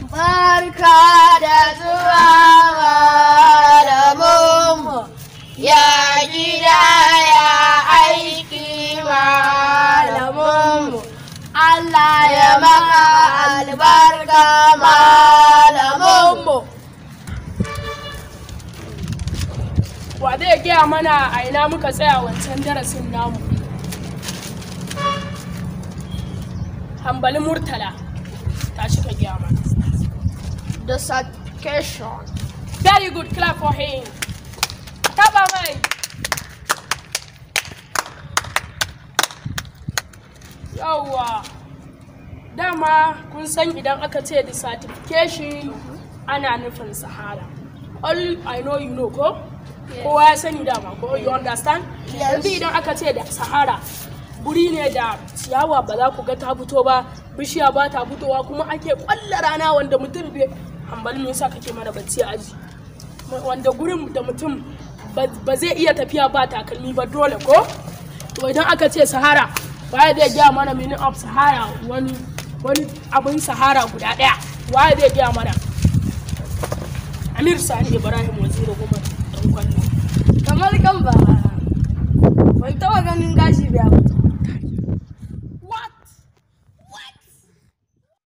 Barka da zuwa malaminmu, ya gida ya aiki malaminmu. Allah ya maka albarka malaminmu. Wa zai gaya mana a ina muka tsaya wancan darasin namu? Hambali Murtala, tashi ka gaya mana. Dissertation. Very good, clap for him. Taba mai. Yawwa. Dama kun san idan aka ce desertification, ana nufin Sahara. All I know, you know ko? Kowa ya sani dama ko? You understand? Yes. Yanzu idan aka ce da Sahara, guri ne da ciyawa ba za ku ga ta fito ba, bishiya ba ta fitowa, kuma ake kwalla rana wanda mutum bai. Hambali, me yasa kake mana bacci a aji? Wanda gurin da mutum ba zai iya tafiya ba takalmi ba dole ko? To, idan aka ce Sahara, waye zai gaya mana meaning of Sahara? Wani abin Sahara guda ɗaya, waye zai gaya mana? Amir Sani Ibrahim Waziri Umar dan Kwallo. Kamar kan ba.